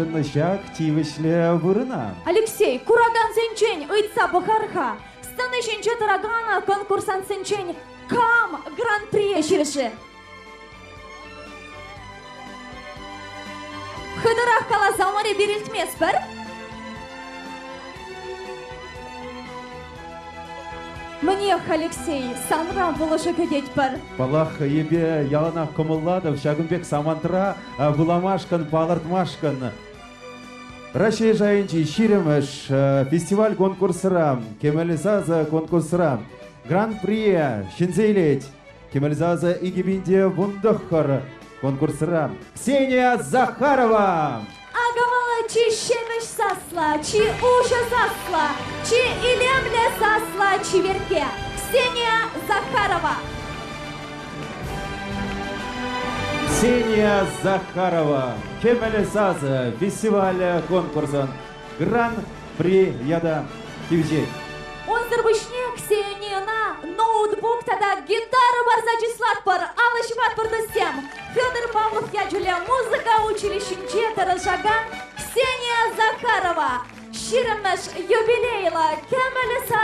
Йышӑннӑ ҫак тивӗҫлӗ вырӑна. Алексей, куракансенчен ыйтса пӑхар-ха. Сцена ҫинче тӑракан конкурсантсенчен кам гран-прие ҫирӗшӗ? Хытӑрах каласамӑр эпир илтместпӗр. Мӗнех, Алексей, санран пулӑшу кӗтетпӗр. Паллах, эпӗ яланах кӑмӑллатӑп ҫакӑн пек самантра вуламашкӑн, палӑртмашкӑн. Раҫҫей шайӗнчи ҫирӗмӗш фестиваль-конкурсра, Кӗмӗл сасӑ конкурсра Гран-прие ҫӗнсе илет. Кӗмӗл сасӑ 2019 конкурсра Ксения Захарова! Акӑ вӑл чи ҫепӗҫ сасла, чи уҫӑ сасла, чи илемлӗ сасла чиперкке Ксения Захарова. Ксения Захарова Кӗмӗл сасӑ фестиваль конкурсӑн Гран-при ята тивӗҫет. Унсӑр пуҫне Ксенийӑна ноутбук тата гитара парса чыслатпӑр, алӑ ҫупатпӑр туссем. Федор Павлов ячӗллӗ музыка училищинче тӑрӑшакан Ксения Захарова ҫирӗммӗш юбилейлӑ кӗмӗл сас.